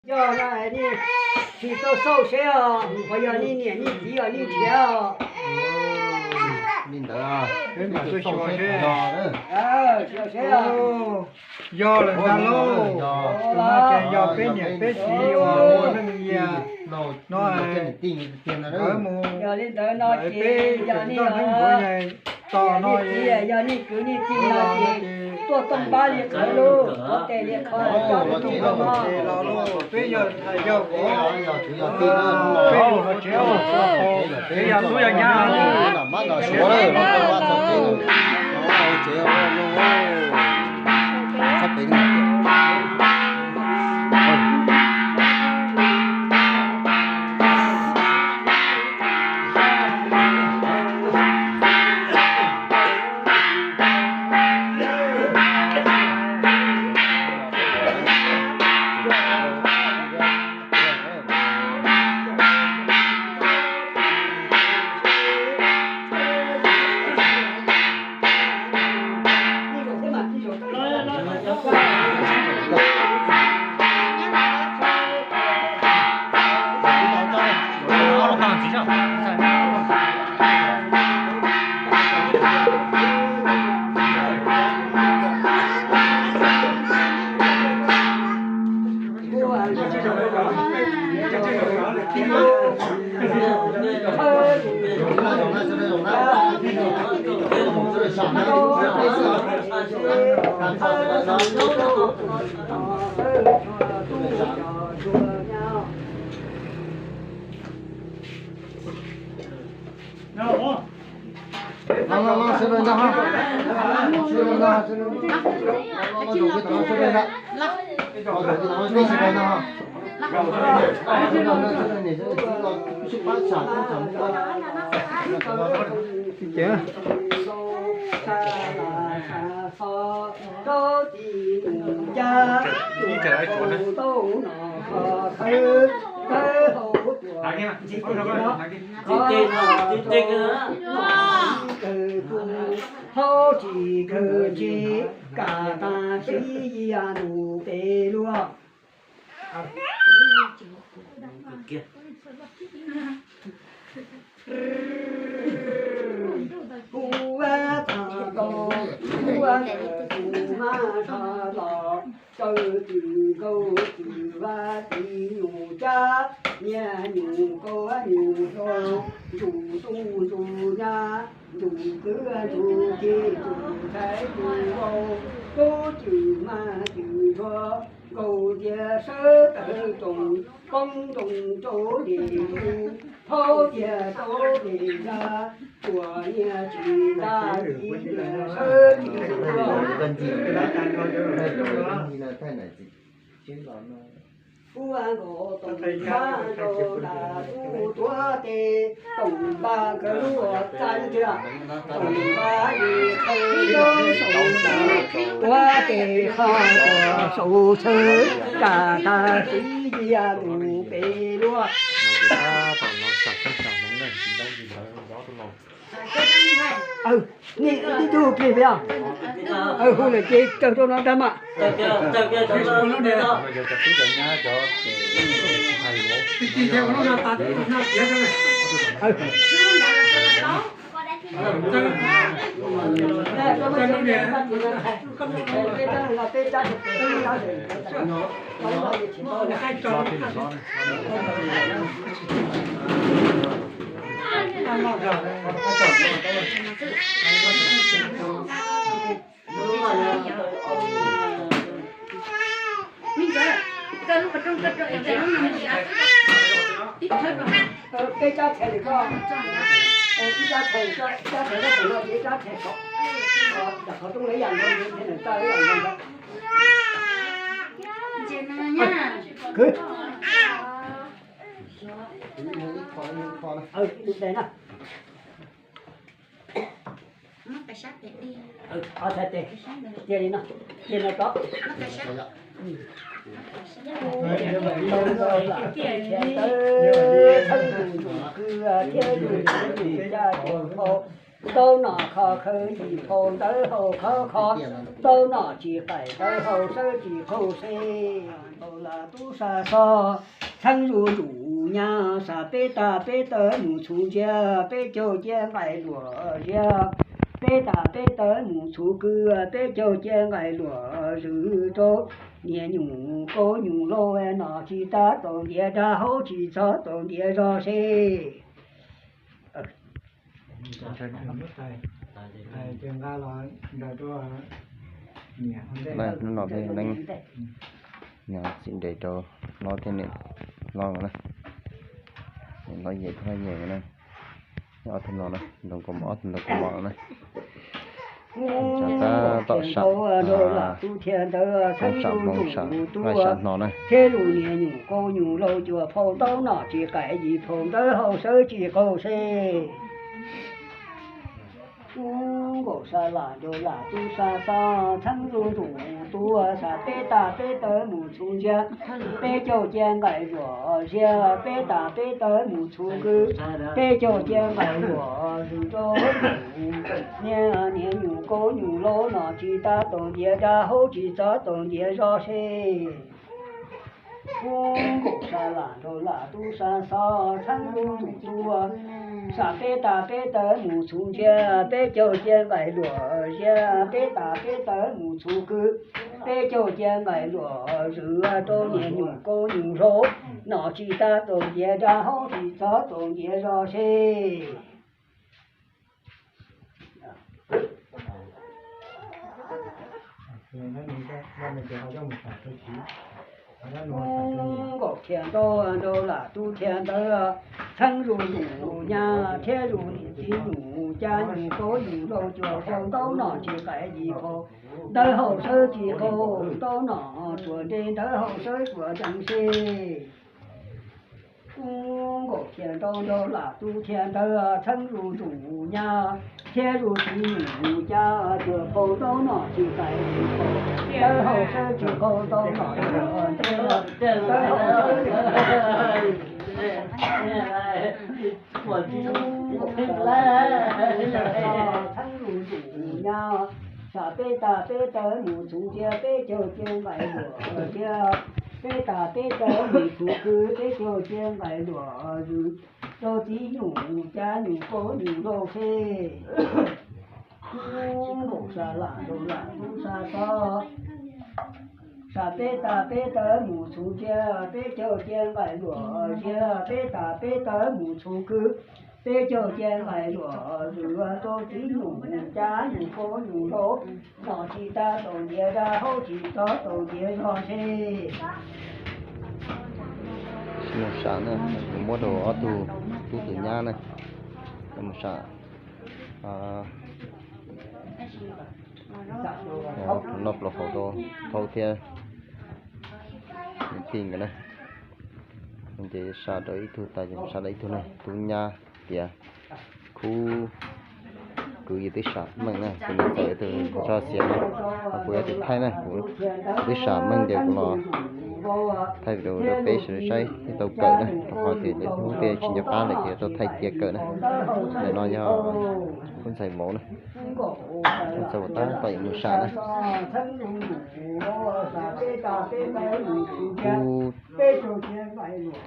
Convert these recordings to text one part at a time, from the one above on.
Yog no nej tsis tau xauj seb os, qhov yog nej niam nej txiv os nej nrhiav os. Li ntawd peb mam tuaj xyuas seb. Xyuas seb os. Yog lawm ntag lauj, tus no ces yog peb niam peb txiv uas ua neej yia no, nkawd mus lawv peb tseem nrog neeb ncuav nyais tos no, yog nej kwv nej tij no ces tuaj tooj pab li qhov lub, tuaj tes li qhov, coj li tus no los lauj, peb yog ntxhais yog vauv, peb yug los tsev, peb yog tub yog nyab. Los, los, los, sawv daws ntag, sawv daws ntag, sawv daws ntag. Hauv tsis kawg tsis kam tas sib yam nus pem luag. Kuv ua tag tau, kuv ua tag kuv mas tshaj los, tsawg twm nkaus twm vaj tsev nyuj cab, niag nyuj kaub nyuj hlob, ntsuj tub ntsuj nyab, ntsuj kwv ntsuj tij, ntsuj ntxhais ntsuj vauv, tub twm mab twm ntsuag, nkaus tias sawv tawm roos, poob ntoos rau dej ntug, thaub tiag rau dej nrag, tsuas niag tsis nrag txiv tiag sawv tsis tuag. Ua nkaus toom npab rau nram tub tuav tes, toom npab kawg lub txaj tiag, toom npab ib qho rau saum nram tuav tes, qho rau saum txhawv, kam tas sib yam nus pem luag. Nej tib tug plig peb, hu lawm ces raws rau no ntag mas. Peb cab tshais lawm koj, ib cab tshais, cab tshais koj tus no ces ib cab tshais koj, tsam qhov rooj lawv yam nkaus, tshais lawm tag ib yam nkaus. Kwv, tus tes na. Qhov txhais tes, cia li no, cia li no tso. Thaub tus ntsuj kwv thiab tus ntsuj cab tus hau, Ntaub nom kho khawv tsis phau ntawv hau khov kho, ntaub nom tsis qaim ntawv hau sawb tsis qaug se. Ntaus lam tub xa xo txheeb zuj zus nyab, xa peb tag peb taw mus txhuv ntsia, peb caug cia nqaim luam ziab, peb tag peb taw mus txhuv kwv, peb caug cia nqaim luam zwm rau niam nyuj kaub nyuj laus, nom tsis tau ntiav dab haub tsis txhob tau ntiav zog se. Hnub no peb neeb txim nres rau hlob thiab niam hlob na, hlob Yem thiab hlob Yem na, ob tug no na, ntoo kaus mom, ob tug ntoo kaus mom no na. Tsa tab tom sam sam hmoov sam hais sam hno na. Thiab lus niag nyuj kaub nyuj laus cuaj phau ntaub nom tsis qaim yim phau ntawv hau sawb tsis qaug se. Nkaum sa lam nraug lam tub xa xo txheeb zuj zus tuaj, xa peb tag peb taw mus txhuv ntsia, peb caug cia nqaim luam ziab, peb tag peb taw mus txhuv kwv, peb caug cia nqaim luam zwm rau niam nyuj kaub nyuj laus, nom tsis tau ntiav dab haub tsis txhob tau ntiav zog se. Nkaum sa lam nraug lam tub xa xo txheeb zuj zus tuaj, xa peb tag peb taw mus txhuv ntsia, peb caug cia nqaim luam ziab, peb tag peb taw mus txhuv kwv, peb caug cia nqaim luam zwm rau niam nyuj kaub nyuj laus, nom tsis tau ntiav dab haub tsis txhob tau ntiav zog se. Nkaum thiab ntaub nraug lam tub thiab ntawv txheeb zuj zus nyab, thiab lus niam txiv nyuj cab nyuj kaub nyuj laus cuaj phau ntaub nom tsis qaim yim phau ntawv hau sawb tsis qaug, ntaub nom tsuas nres ntawv hau sawb tsuas nrees se. Nkaum thiab ntaub nraug lam tub thiab ntawv txheeb zuj zus nyab, thiab lus txiv nyuj cab cuaj phau ntaub nom tsis qaim yim phau ntawv hau sawb tsis qaug, ntaub nom tsuas nres ntawv hau sawb tsuas nrees se. Txheeb zuj zus nyab, xa peb tag peb taw mus txhuv ntsia, peb caug cia nqaim luam ziab, peb tag peb taw mus txhuv kwv, peb caug cia nqaim luam zwm rau txiv nyuj cab nyuj kaub nyuj laus se. Nkaum sa lam nraug lam tub xa xo xa peb tag peb taw mus txhuv ntsia, peb caug cia nqaim luam ziab, peb tag peb taw mus txhuv kwv, peb caug cia nqaim luam zwm rau txiv nyuj cab nyuj kaub nyuj laus, nom tsis tau ntiav dab haub tsis txhob tau ntiav zog se. Mus sam na, muab rau ob tug tub tus nyab na, mus sam noj plaub hau rau thaub thiab niam tij nkawd na. Ces sam rau ib tug tas ces sam rau ib tug na, tub nyab tiav khub kwv yus twb sam meej na, kuv niam txawm tus ntsoj xiav no, kuv yog tus thaij na, kuv twb sam meej ces kuv los thaij video rau peb sawv daws saib thiaj tau kawm na, rau qhov tias lwm hnub peb tsis nco qab lawm ces yuav tau thaij cia kawm na. Ntawm no yog tub ntxhais vauv na, tub ntxhais vauv tab tom yuav mus sam na.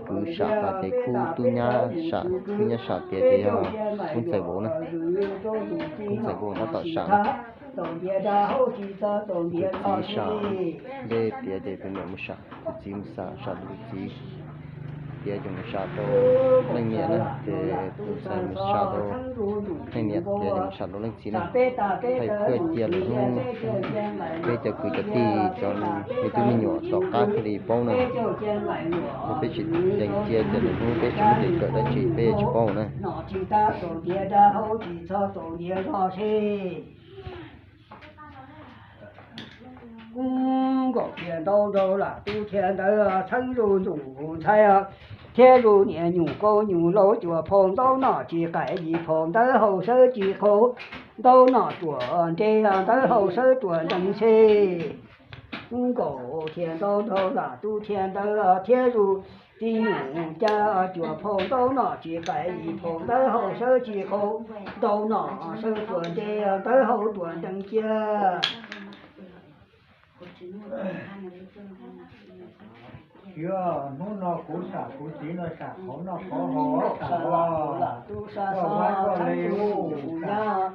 Khub kwv sam tas ces khub tub nyab sam, tub nyab sam tiav ces yog tub ntxhais vauv na. Tub ntxhais vauv tab tom sam na. Tus txiv sam, dej tiav ces tus niam mus sam, tus txiv mus sam, sam rau tus txiv tiav ces mus sam rau leej niam na, ces tus ntxhais mus sam rau leej niam tiav ces mus sam rau leej txiv na. Thaij phuaj cia lwm hnub peb cov kwv cov tij cov me tub me nyuam tom qab thiaj li paub na. Yog peb tsis yees cia ces lwm hnub peb tsis muaj kev kawm dab tsi peb tsis paub na. Nkaum thiab ntau nraug lam tub thiab ntawv txheeb zuj zus ntxhais, thiab zus niam nyuj kaub nyuj laus cuaj phau ntaub nom tsis qaim yim phau ntawv hau sawb tsis qaug, ntaub nom tsuas nres ntawv hau sawb tsuas nrees se. Nkaum thiab ntau nraug lam tub thiab ntawv thiab zus Tib nyuag cas cuam phau ntaub nom tsis qais, yim phau ntawv hau sawv tsis qau, ntaub nom sawv tuam nce, ntawv hau tuam ntees cia. Yog hnub no kuv sam kuv txiv no sam qhov noj qhov haus, sam lam tub sab xov txheeb tub nyab,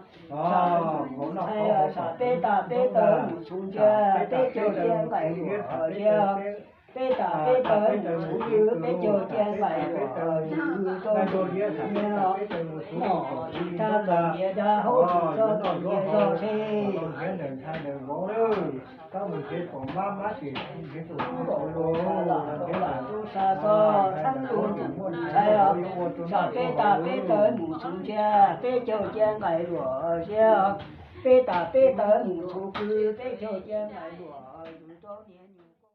sam peb tag peb tawv mus txhuv ntsia, peb caug cia nqaim luam ziab, peb tag peb tawv mus txhuv ywg, peb caug cia nqaim luam ywg rau tus nyiaj, mom tsis thaj tawm ntiav dab haub tsis txhob tawm ntiav zog seb. Tub sab xov txheeb tub nyab, sam peb tag peb tawv mus txhuv ntsia, peb caug cia nqaim luam ziab, peb tag peb tawv mus txhuv kwv, peb caug cia nqaim luam ywg rau tus nyiaj.